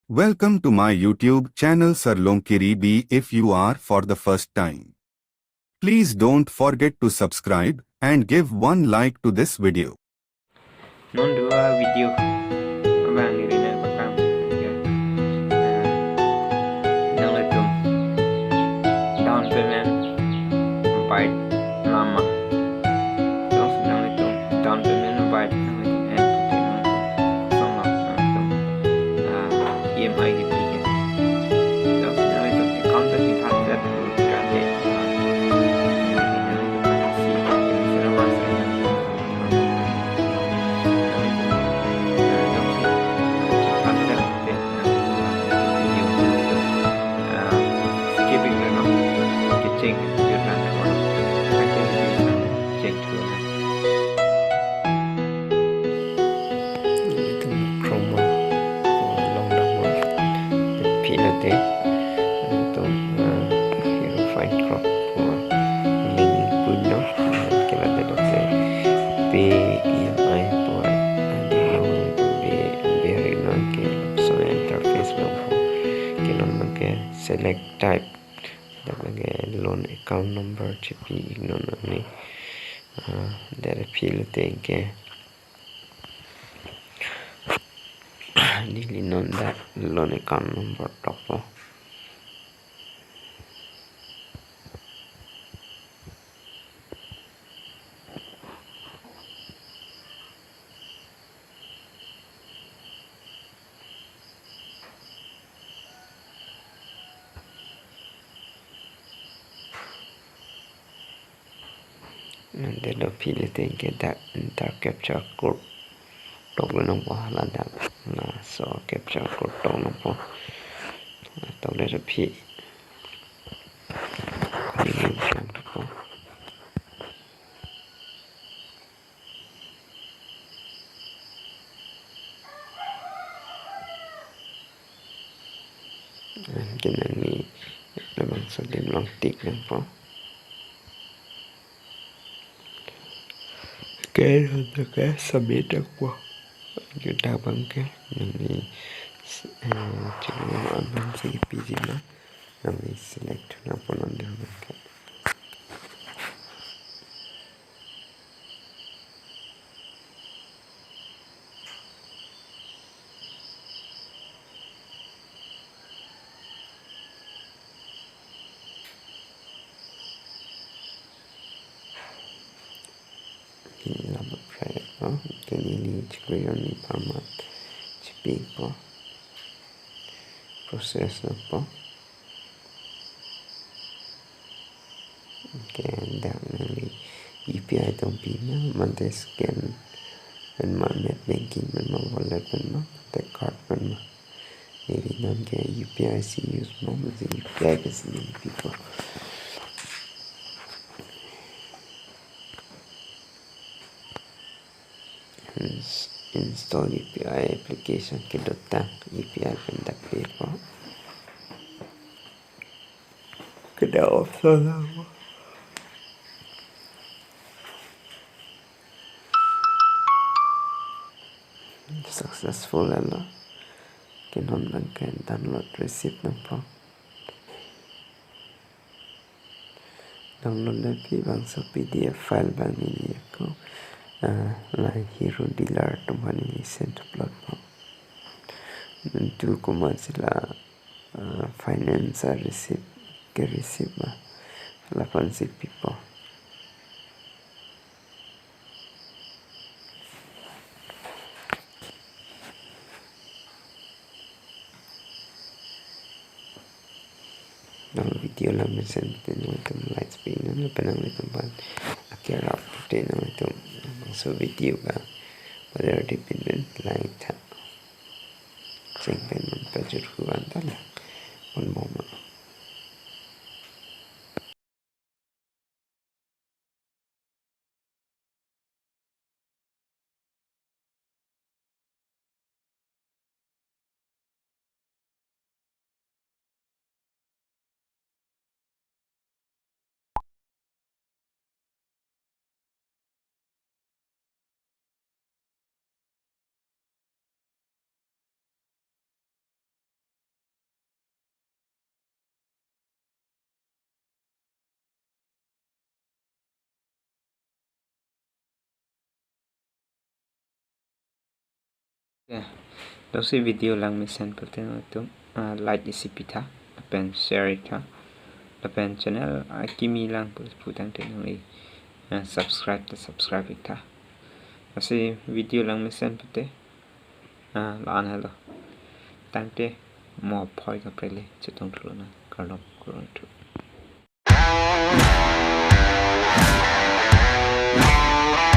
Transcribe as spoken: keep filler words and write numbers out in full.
Welcome to my YouTube channel Sarlongkiri B. If you are for the first time, please don't forget to subscribe and give one like to this video. Non dua video abang iri na bakang. Ya. Nah, nanglitum down payment bike nama. Terus nanglitum down payment bike nanglitum and putih nanglitum. Sama nanglitum. Ah, E M I gitu ya. Terus nanglitum account payment kan dat kan deh. Ah, nanglitum kasih. Ini sudah masuk. Promo along dong. Phi lote, tum, ah, hero fight crop, ah, link pun do, ah, ke lade lote, pay E M I pu, ah, di along be, be ri non ke, so interface along pu, ke non ke select type, dak lage loan account number chipi non ni, ah, dari phi lote ke, neli non dak loan account number tokpo. Ante do phi lote ke dak enter captcha code toklo nangpo, hala dak laso captcha code tok nangpo. Toklo do phi. Ini bilang tokpo. Anke nangli labangso adim along tick nangpo. Ke, anke submit nangpo. Anke dak abang ke nangli, eh, chiklo an abang si piji ma, nangli select nangpo non dak abang ke. Lama pray po, anke neli chiklo jon ni per month chipipo, process po. Anke dak nangli U P I tong pi ma, mate scan pen ma, net banking pen ma, wallet pen ma, mate card pen ma. Neli non ke U P I si use ma, mate U P I ke si neli pipo. Ins-, install U P I application, kedo tang U P I pen dak pipo. Kedo option lang. Successful lo. Anke non abang ke download receipt nangpo. Download le phi bangso P D F file abang neli ako, ah, la Hero dealer atum aphan neli send upload po. Nangtum komat si la, ah, finance a-receipt, ke-receipt ma, laphan si pipo. Nang video la mesen te nangtum like pi non, lapen nanglitum aphan akerap te nangtum bangso video ba order di pin pen like tha. Cheng pen non pajut huan ta la pon bom. Lasi video langmesen pute nangtum, ah, like isi pitha, lapen share itha, lapen channel akimi lang pu, putangte nangli, ah, subscribe ta subscribe itha. Lasi video langmesen pute, ah, la-an helo. Tangte mo phoi kaprek le chetongthu lonang, kardom, kardom thu.